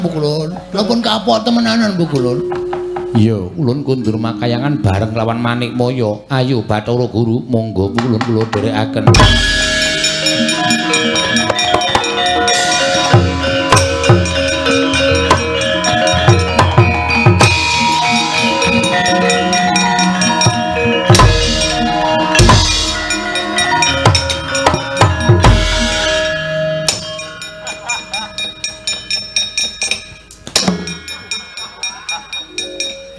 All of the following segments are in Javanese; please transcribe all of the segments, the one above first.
Pukulun. Kula pun kapok temenanan Pukulun. Iya, ulun kundur makayangan bareng lawan Manikmaya. Ayo Bathara Guru, monggo Pukulun kula dherekaken.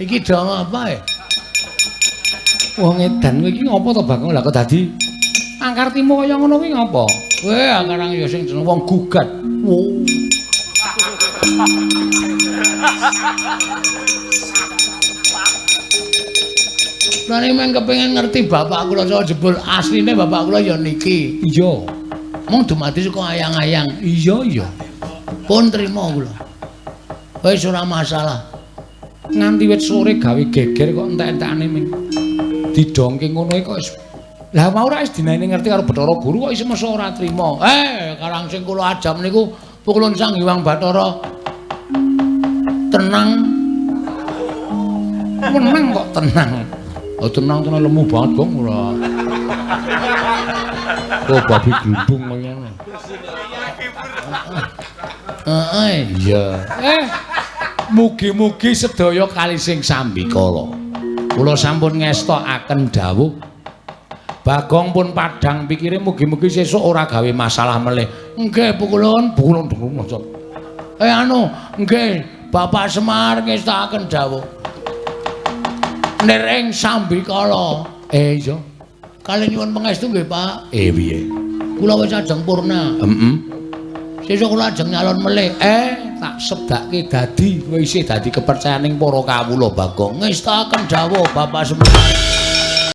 Iki dong apa ya? Wong edan kowe iki ngopo to Bagong? Lah kok dadi angkartimo kaya ngono kuwi ngopo? Weh, akarang ya sing jeneng wong gugat. Wo. Lah nek meng kepengin ngerti bapak kula saka jebul asline bapak kula ya niki. Iya. Mung dumadi saka ayang-ayang. Iya, iya. Pun trima kula. Wis ora masalah. Nganti wit sore gawe geger kok entek-entekane ming didongke ngono kok wis. Lah mau ora wis dinaene ngerti karo Bathara Guru kok isih mesa ora trima. Karang sing kula ajam niku Pukulun Sang Hyang Bathara tenang. Menang kok tenang. Oh tenang tenan lemu banget Gong ora. Oh babi glundung kaya ngono. Heeh, iya. Mugi-mugi sedaya kali sing sambikala. Kula sampun ngestokaken dawuh. Bagong pun padhang pikire mugi-mugi sesuk ora gawe masalah melih. Nggih Pukulun, Pukulun maca. Anu, nggih Bapak Semar ngestokaken dawuh. Nir ing sambikala. Iya. Kali nyuwun pangestu nggih, Pak. Piye? Kula wis ajeng purna. Heeh. Sesuk kula ajeng nyalon melih. Tak sebdake dadi kowe isih dadi kepercayaning para kawula Bagong. Ngestakaken dawuh Bapak Semar.